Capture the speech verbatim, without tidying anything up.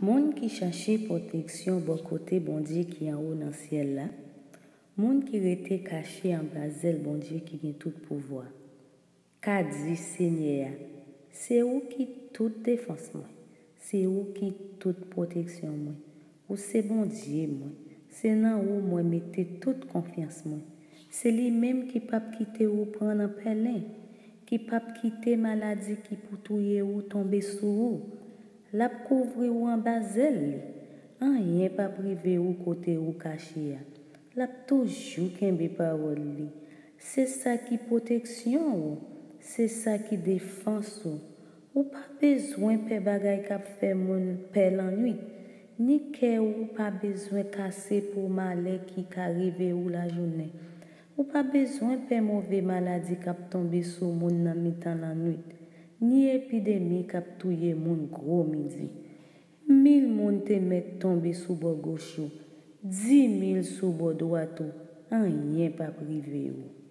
Moun ki chache pwoteksyon bò kote Bondye ki anwo nan syèl la, moun ki rete kache anba zèl Bondye ki gen tout pouvwa, ka di Senyè a, se ou ki tout defans mwen, se ou ki tout pwoteksyon mwen, ou se Bondye mwen, se nan ou mwen mete tout konfyans mwen. Se li menm ki p ap kite ou pran nan pèlen, ki p ap kite maladi ki pou touye ou tonbe sou ou. L ap kouvri ou anba zèl li. Anyen p ap rive ou kote ou kache a. L ap toujou kenbe pawòl li. Se sa ki pwoteksyon ou, se sa ki defans ou. Ou pa bezwen pè bagay k ap fè moun pè lannwit, ni kè ou pa bezwen kase pou malè ki ka rive ou lajounen. Ou pa bezwen pè move maladi k ap tonbe sou moun nan mitan lannwit, ni epidemi k ap touye moun gwo midi. Mil moun te mèt tonbe sou bò goch ou, dimil sou bò dwat ou, anyen p ap rive ou.